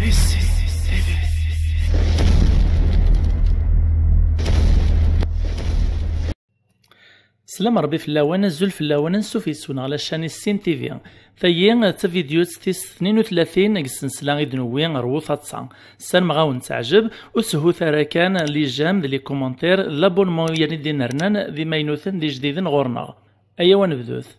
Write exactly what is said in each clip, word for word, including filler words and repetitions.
Slam Rebbi fell-awen, azul fell-awen, ansuf yes-wen ɣer la chaîne Issin T V. Tayi d tavidyut tis tnin u tlatin deg ssensla i d-newwi Rwu Taḍsa. Ssarameɣ-awen teɛjeb, ur shut ara kan les j'aime d les commentaires d l'abonnement i d-inernan d imaynuten d ijdiden ɣur-neɣ. Ayaw ad nebdut.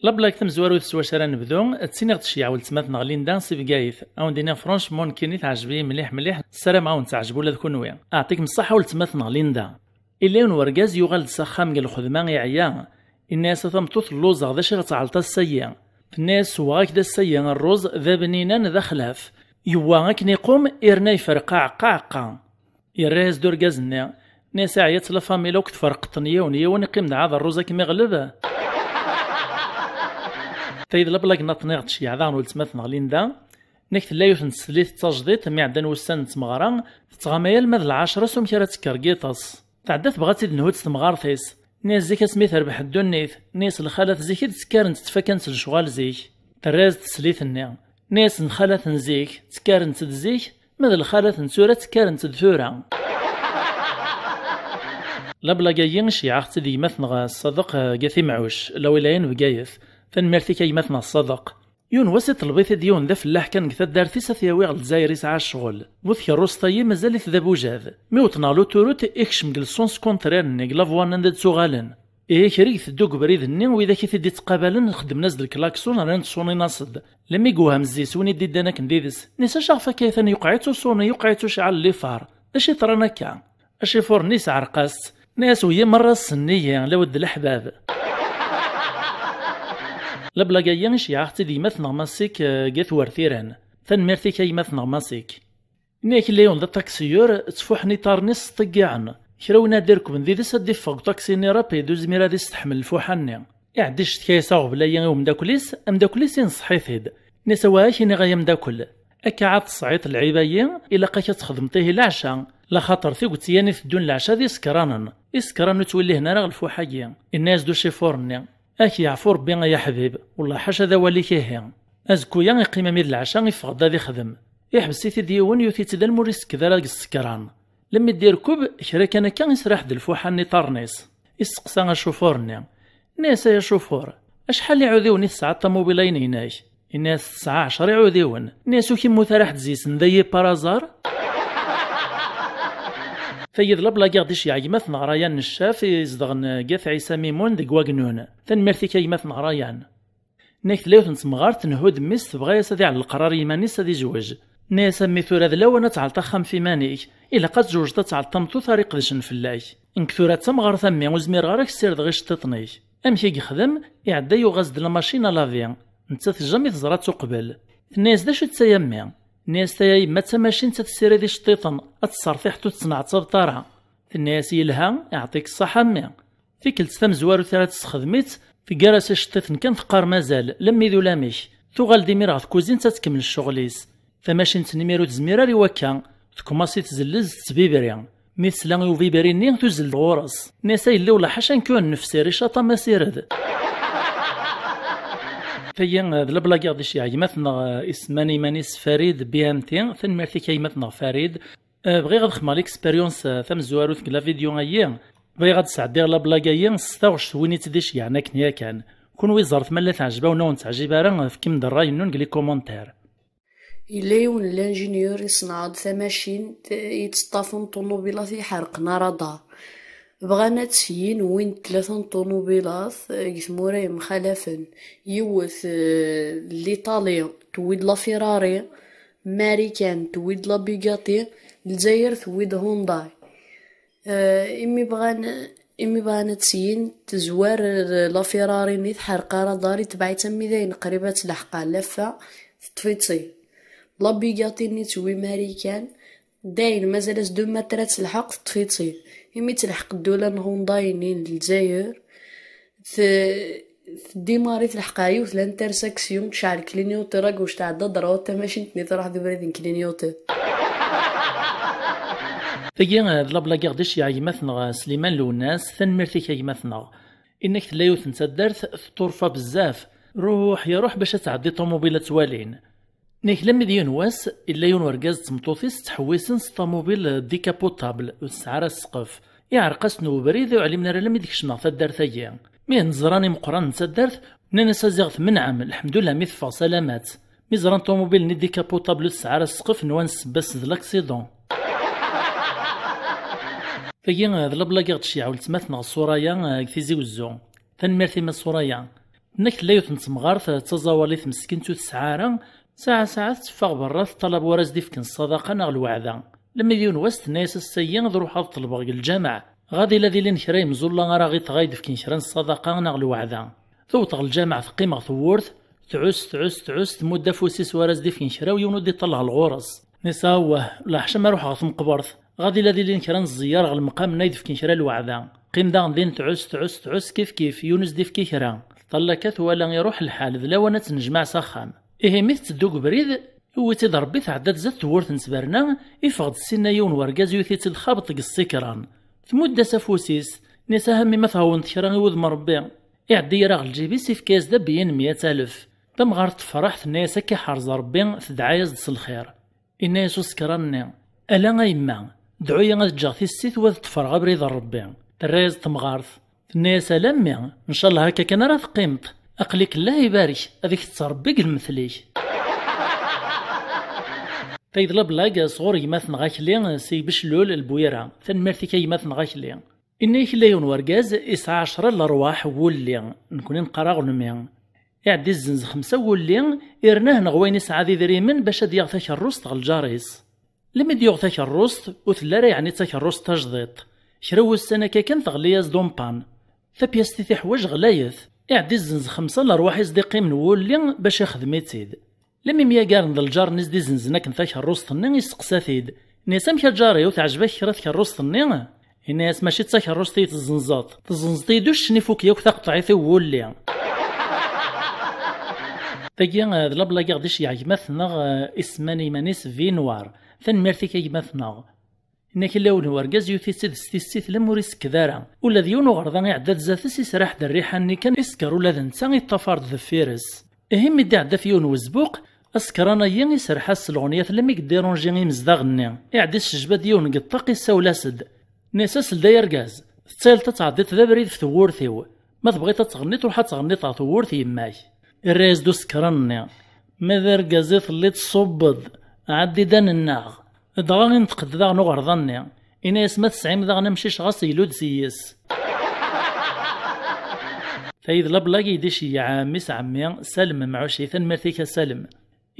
Lablag tamezwarut s wacu ara nebdu, ttiniɣ-d tecyeɛ weltma-tneɣ Linda si Bgayet. Ad wen-d-iniɣ franchement nekkini teɛjeb-iyi mliḥ mliḥ, ssarameɣ ad wen-teɛjeb ula d kunwi. Aɛṭikem ṣṣeḥḥa weltma-tneɣ Linda. Illa yiwen wergaz yuɣal-d s axxam deg lxedma iɛya. Inna-yas: "A tameṭṭut, lluẓeɣ, d acu i ɣ-tɛelleḍ ass-agi?" Tenna-yas: "Sweɣ-ak-d ass-agi rruz d abninan d axlaf." Yewwa akken iqum, irna yefreq aɛeqqa aɛeqqa. Yerra-yas-d urgaz-nni. Nni-as: "Ɛyat la famille akk tferqeḍ-ten yiwen yiwen, iqqim-d ɛad rruz ad kem-iɣleb." Tayi d lablag nniḍen i ɣ-d-tecyeɛ daɣen weltma-tneɣ Linda. Nek tella yiwet n teslit d tajdiṭ, mi ɛeddan wussan n tmeɣra, tettɣama alma d lɛecra s umek ara tekker deg yiṭes. Tɛedda tebɣa ad tt-id-nhud s temɣart-is. Nni-as: "Zik asmi terbeḥ ddunit." Nni-as: "Lxalat zik i d-ttekkarent ttfakant lecɣal zik." Terra-yas-d teslit-nni. Nni-as: "Lxalat n zik ttekkarent-d zik, ma d lxalat n tura ttekkarent-d tura." Lablag-agi iceyyeɛ-aɣ-tt-id gma-tneɣ Ṣṣadeq, eh, Gat Imɛuc, la wilaya n Bgayet. Tanemmirt-ik a gma-tneɣ Ṣṣadeq. Yiwen wass iṭleb-it-id yiwen d afellaḥ kan deg taddart-is ad t-yawi ɣer Lezzayer, isɛa ccɣel. Bu tkerrust-ayi mazal-it d abujad. Mi wwḍen ɣer l'autoroute, ikcem deg le sens contraire-nni, deg la voie-nni anda d-ttuɣalen. Ihi kra i iteddu deg ubrid-nni, widak i t-id-ittqabalen xeddmen-as-d lklakṣun, rran-d ṣunin-as-d. Lemmi yewhem zzi-s win i d-iddan akken d ides. Nni-as: "Acu ɣef akka atan, yuqeɛ-itt uṣuni, yuqeɛ-itt ucɛal n lifar? D acu yeḍran akka?" Acifuṛ-nni yesɛerq-as-tt. Nni-as: "Wiyi merra ssen-iyi, law d leḥbab." Lablag-agi iceyyeɛ-aɣ-tt-id gma-tneɣ Masik, eh, deg At Wertiran. Tanemmirt-ik a gma-tneɣ Masik. Nni-ak illa yiwen d aṭaksiyur, ttfuḥen iṭarren-is ṭṭeggiɛen. Kra win ad d-irekben did-s ad d-iffeɣ deg uṭaksi-nni rapid, ur zmir ad isteḥmel lfuḥa-nni. Iɛedda icettka-yas aɣbel-ayi i umeddakel-is, ameddakel-is inṣeḥ-it-id. Nni-as: "Awah, ak iniɣ ay ameddakel, akka ɛad tesɛiḍ lɛib-ayi, ilaq-ak ad txedmeḍ ihi leɛca, laxaṭer tiget yan iteddun leɛca d isekranen. Isekranen ur ttwillihen ara ɣer lfuḥ-agi." Inna-yas-d ucifuṛ-nni: "Ak yeɛfu Rebbi ay aḥbib, wellah ḥaca d awal-ik ihi." Azekku-ya iqqim amir leɛca, iffeɣ-d ad ixdem. Iḥbes-it-id yiwen, yuti-tt-id alma ur isekked ara deg ssekran. Lemmi d-irkeb, kra kan akka israḥ-d lfuḥa-nni iṭarren-is. Isteqsa acufuṛ-nni. Nni-as: "Ay acufuṛ, acḥal iɛudiwen i tesɛa ṭṭamubila-inek?" Inna-as: "Tesɛa ɛecra iɛudiwen." Nni-as: "Ur k-immut ara ḥedd zzi-sen dayi par hasard?" Tayi d lablag i ɣ-d-iceyyeɛ gma-tneɣ Rayan Neccaf, izedɣen deg At Ɛisa Mimun deg Wagnun. Tanemmirt-ik a gma-tneɣ Rayan. Nni-ak tella yiwet n temɣart, tnehhu-d mmi-s, tebɣa-yas ad iɛell leqrar i yiman-is ad izweǧ. Nni-as: "A mmi, tura d lawan ad tɛelleḍ axxam f iman-ik. Ilaq ad tzewǧeḍ, ad tɛelleḍ tameṭṭut ara iqedcen fell-ak. Nekk tura d tamɣart a mmi, ur zmireɣ ara ad k-ssirdeɣ iceṭṭiḍen-ik." Amek i yexdem? Iɛedda yuɣ-as-d lamacin à laver. Nettat jamais teẓra-tt uqbel. Tenna-yas: "D acu-tt aya a mmi?" Nni-as: "Taya yemma d tamacint ad tessirid iceṭṭiḍen, ad tessertiḥeḍ ur tettneɛtabeḍ ara." Tenna-yas: "Yelha, iɛeṭṭik ṣṣeḥḥa a mmi." Tikkelt tamezwarut ara tessexdem-itt, teggar-as iceṭṭiḍen kan, teqqar: "Mazal, lemmi d ulamek." Tuɣal-d imir ɣer tkuzint ad tkemmel ccɣel-is. Tamacint-nni imir ur tezmir ara i wakka, tekmaṣ i tzellez tettbibri. Mi tesla i ubibri-nni, tuzzel-d ɣur-s. Nni-as: "A yelli, wellah ḥaca nekk ur nnefsir, icaṭ a mmi, sired." Tayi, eh, d lablag i ɣ-d-iceyyeɛ gma-tneɣ, eh, isemman iman-is Farid B M T. Tanemmirt-ik a gma-tneɣ Farid. Eh, bɣiɣ ad xedmeɣ l'expérience, eh, tamezwarut deg la vidéo-ayi. Bɣiɣ ad d-sɛeddiɣ lablag-ayi s taɣect n win i tt-id-iceyyɛen akken yakan. Kunwi ẓret ma la teɛjeb-awen, ur wen-teɛjib ara, fkem-d ṛṛay-nwen deg les commentaires. Yella yiwen n l'ingénieur iṣneɛ-d tamacint yettṭṭafen ṭunubilat iḥerqen aradar. Bɣan ad tt-syin wwin-d tlata n ṭunubilat deg tmura yemxalafen. Yiwet, eh, n l'Italie tewwi-d la Ferrari, Marikan tewwi-d la Bugatti, Lezzayer tewwi-d Hyundai. Eh, imi bɣan, imi bɣan ad tt-syin, tezwar, eh, la Ferrari-nni, tḥerq aradar, itbeɛ-itt am dayen qrib ad telḥeq ɣer laffa, teṭṭef-itt-id. La Bugatti-nni tewwi Marikan, dayen mazal-as deux mètres ad telḥeq, teṭṭef-itt-id. Imi telḥeq ddula n Hyundai-nni n Lezzayer, t-, tdimari telḥeq ɣer yiwet l'intersection, tecɛel clignotant à gauche, tɛedda droite, tamacint-nni truḥ d ubrid n clignotant. Tagi, eh, d lablag i ɣ-d-iceyyeɛ gma-tneɣ, eh, Sliman Lwennas, tanemmirt-ik a gma-tneɣ. Inna-k tella yiwet n taddart teṭṭurfa bezzaf, ruḥ ya ruḥ bac ad tɛeddi ṭumubil ad twalin. Nnek lammi d yiwen wass, illa yiwen urgaz d tmeṭṭut-is ttḥewwisen s ṭamubil décapotable ur tesɛi ara ssqef. Iɛreq-asen ubrid, ur ɛlimen ara lammi d-kecmeɣ taddart-agi. Mi ten-ẓran imeqqranen n taddart, nnan-as: "A ziɣ tmenɛem, lḥemdullah mi teffeɣ salamat." Mi ẓran ṭumubil-nni décapotable ur tesɛi ara ssqef, nwan ssebba-s d l'accident. Tagi d lablag i ɣ-d-tceyyeɛ weltma-tneɣ Suraya, eh, deg Tizi Wezzu. Tanemmirt-im a Suraya. Tenna-k tella yiwet n temɣart, eh, d taẓawalit meskint ur tesɛi ara, saɛa saɛa tetteffeɣ berra teṭṭalab wara s-d-ifken ṣṣadaqa neɣ lweɛda. Lemmi d yiwen wass tenna-yas: "Ass-agi ad ruḥeɣ ad ṭelbeɣ deg lǧameɛ. Ɣad ila d-ilin kra imẓulla ara ɣ-iṭ ɣa yi-d-fken kra n ṣṣadaqa neɣ lweɛda." Tewweḍ ɣer lǧameɛ teqqim ɣer tewwurt, tɛuss, tɛuss, tɛuss, tmudd afus-is wara s-d-ifken kra u yiwen ur d-iṭṭallah ɣur-s. Nnan-as: "Awah, leḥcam ad ruḥeɣ ɣer tmeqbert. Ɣad ila d-ilin kra n ẓẓeyyer ɣer lemqam-nni ay d-fken kra lweɛda." Qqim daɣen din tɛuss, tɛuss, tɛuss, kif kif, yiwen ur s-d-ifki kra. Teṭṭal akka twala iruḥ lḥal, d lawan ad tt-nejmeɛ s axxam. Ihi mi tetteddu deg ubrid, iwwi-tt-id Rebbi, tɛedda-d zdat tewwurt n ttberna, iffeɣ-d ssinna yiwen wergaz, yewwet-itt-id xabeṭ deg ssikran. Tmudd-as afus-is, nnan-as: "Aha mmi, ma thewwneḍ kra i wudem n Rebbi." Iɛedda ira ɣer lǧib-is, ifka-yas-d abeyyin n meyya alef. Tamɣart tefreḥ, tenna-yas akka iḥrez Rebbi, tedɛa-yas-d s lxir. Inna-yas usekran-nni: "Ala a yemma, dɛu-yi ad ǧǧeɣ tissit u ad ṭṭfeɣ abrid n Rebbi." Terra-yas-d temɣart, tenna-yas: "Ala mmi, ncallah akka kan ara teqqimeḍ. Aql-ik Allah ibarek, ad k-tetter Rebbi deg lmetl-ik." Tayeḍ lablag sɣur gma-tneɣ Akli si Beclul Lbwira. Tanemmirt-ik a gma-tneɣ Akli. Inna-yak illa yiwen wergaz isɛa ɛecra n lerwaḥ n wulli, nekni neqqar aɣelmi. Iɛedda izzenz xemsa n wulli, irna-ten ɣer wayen isɛa d idrimen bac ad yaɣ takerrust ɣer lǧar-is. Lemmi d-yuɣ takerrust, ur telli ara yeɛni d takerrust tajdiṭ. Kra n wussan akka kan teɣli-yas-d umpan. Tapyast i t-iḥwaǧ ɣlayet. Iɛedda izzenz xemsa n lerwaḥ i s-d-iqqimen n wulli bac ixdem-itt-id. Lemmi myagaren d lǧar-nni s-d-izenzen akken takerrust-nni, isteqsa-t-id. Inna-yas: "Amek a lǧar-iw, teɛjeb-ak kra tkerrust-nni?" Inna-yas: "Mačči d takerrust i yi-tezzenzeḍ. Tezzenzeḍ-iyi-d uccen ifuk yakk taqeṭɛit i wulli." Tagi, eh, d lablag i ɣ-d-iceyyeɛ gma-tneɣ, eh, isemman iman-is Vinwar. Tanemmirt-ik a gma-tneɣ. Inna-k illa yiwen wergaz yewwet-itt-id s tissit lemmer ur isekked ara. Ula d yiwen uɣerda iɛedda-d zdat-s, israḥ-d rriḥa-nni kan, isker ula d netta, iṭṭafar-d deffir-s. Ihi mi d-iɛedda ɣef yiwen wezbuq, asekran-agi iserreḥ-as s leɣnyat lemmi yeddirunji imezdaɣ-nni. Iɛedda isejba-d yiwen deg ṭṭaq, issawel-as-d. Inna-yas: "Sel-d ay argaz, tettayaleḍ ad tɛeddiḍ d abrid ɣef tewwurt-iw. Ma tebɣiḍ ad tɣenniḍ, ruḥ ad tɣenniḍ ɣer tewwurt n yemma-k." Irra-yas-d usekran-nni: "Ma d argaz i telliḍ, ṣubb-d, ɛeddi-d ad nennaɣ." Dɣa inṭeq-d daɣen uɣerda-nni, inna-yas: "Ma tesɛim daɣen amcic, ɣas glu-d s-yes." Tayi d lablag i d-iceyyeɛ mmi-s ɛemmi Salem Mɛuci, tanemmirt-ik a Salem.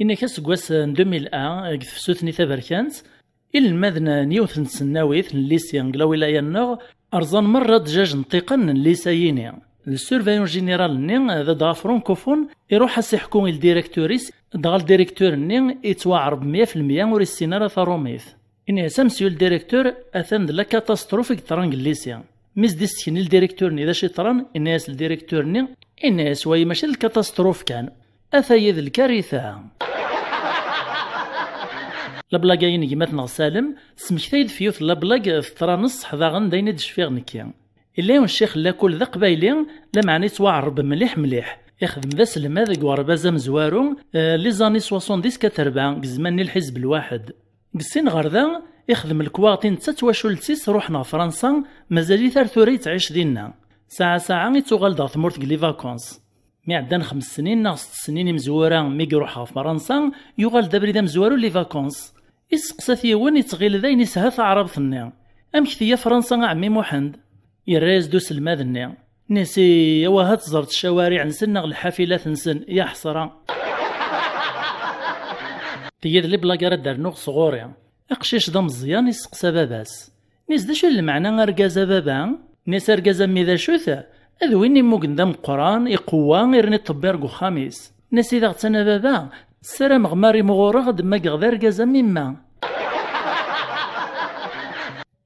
Inna-k aseggas n deux mille un, deg tefsut-nni taberkant, inelmaden n yiwet n tsennawit n lycée deg lawilaya-nneɣ rẓan merra ddjaj n ṭṭiqan n lycée-yini. Le surveillant général-nni d adɣa francophone, iruḥ a s-iḥku i ldirektur-is, dɣa ldirektur-nni ittwaɛreb mya fi lmya, ur issin ara tarumit. Inna-yas: "A monsieur ldirektur, atan d la catastrophe i yeṭran deg lycée." Mi s-d-issekni ldirektur-nni d acu yeṭran, inna-yas ldirektur-nni, inna-yas: "Wayi mačči d lkatastṛuf kan, ataya d lkarita." Lablag-ayi n gma-tneɣ Salem, tesmektay-d f yiwet n lablag teṭra neṣṣeḥ daɣen d ayen i d-cfiɣ nekki. Illa yiwen ccix n lakul d aqbayli, lameɛna yettwaɛreb mliḥ mliḥ. Ixdem d aselmad deg uɣerbaz amezwaru, eh, les années soixante-dix quatre-vingts, deg zzman-nni n lḥizb lwaḥed. Deg sin ɣer da, ixdem lekwaɣeḍ i netta d twacult-is ruḥen ɣer Fransa, mazal-it ar tura yettɛic dinna. Saɛa saɛa ittuɣal-d ɣer tmurt deg les vacances. Mi ɛeddan xems snin neɣ sett snin imezwura mi iruḥ ɣer Fransa, yuɣal-d abrid amezwaru les vacances. Isteqsa-t yiwen, ittɣil d ayen isha taɛrabt-nni: "Amek tga Fransa a ɛemmi Muḥend?" Yerra-yas-d uselmad-nni. Nnan-as: "Awah, ad teẓreḍ ccawariɛ-nsen neɣ lḥafilat-nsen, ya ḥesra." Tigi d leblag ara d-rnuɣ sɣur-i. Aqcic d ameẓyan isteqsa baba-s. Nnan-as: "D acu i d lmeɛna argaz a baba?" Nnan-as: "Argaz a mmi d acu-t? D win immugen d ameqqran, iqewwa, irni ṭṭebbiṛ deg uxxam-is." Nnan-as: "I d aɣettan a baba, ssarameɣ ma ara imɣureɣ ad d-mmageɣ d argaz am yemma."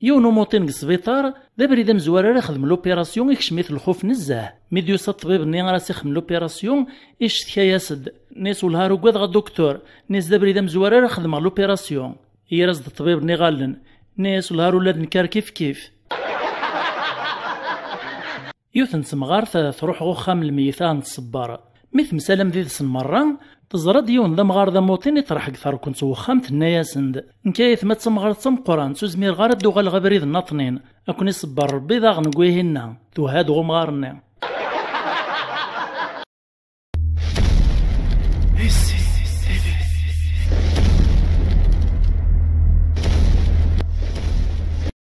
Yiwen umuṭin deg sbiṭar, d abrid amezwaru ara ixdem l'opération, ikcem-it lxuf nezzeh. Mi d-yusa ṭṭbib-nni ara s-ixdem l'opération, iccetka-yas-d. Nnan-as: "Wellah ar ugadeɣ a duktur." Nnan-as: "D abrid amezwaru ara xedmeɣ l'opération." Yerra-as-d ṭṭbib-nni iɣallen. Nnan-as: "Wellah ar ula d nekk ar kif kif." Yiwet n temɣart, eh, truḥ ɣer uxxam n lmeyyet ad ten-tṣebber. Mi temsalam did-sen merra, teẓra-d yiwen d amɣar d amuṭin iṭreḥ deg terkent n uxxam, tenna-yasen-d: "Nekk ay atma d tamɣart d tameqqrant, ur zmireɣ ara ad d-uɣaleɣ abrid nnaṭnin. Ad ken-iṣebber Rebbi daɣen deg wihinna." Tuha-d ɣ umɣar-nni.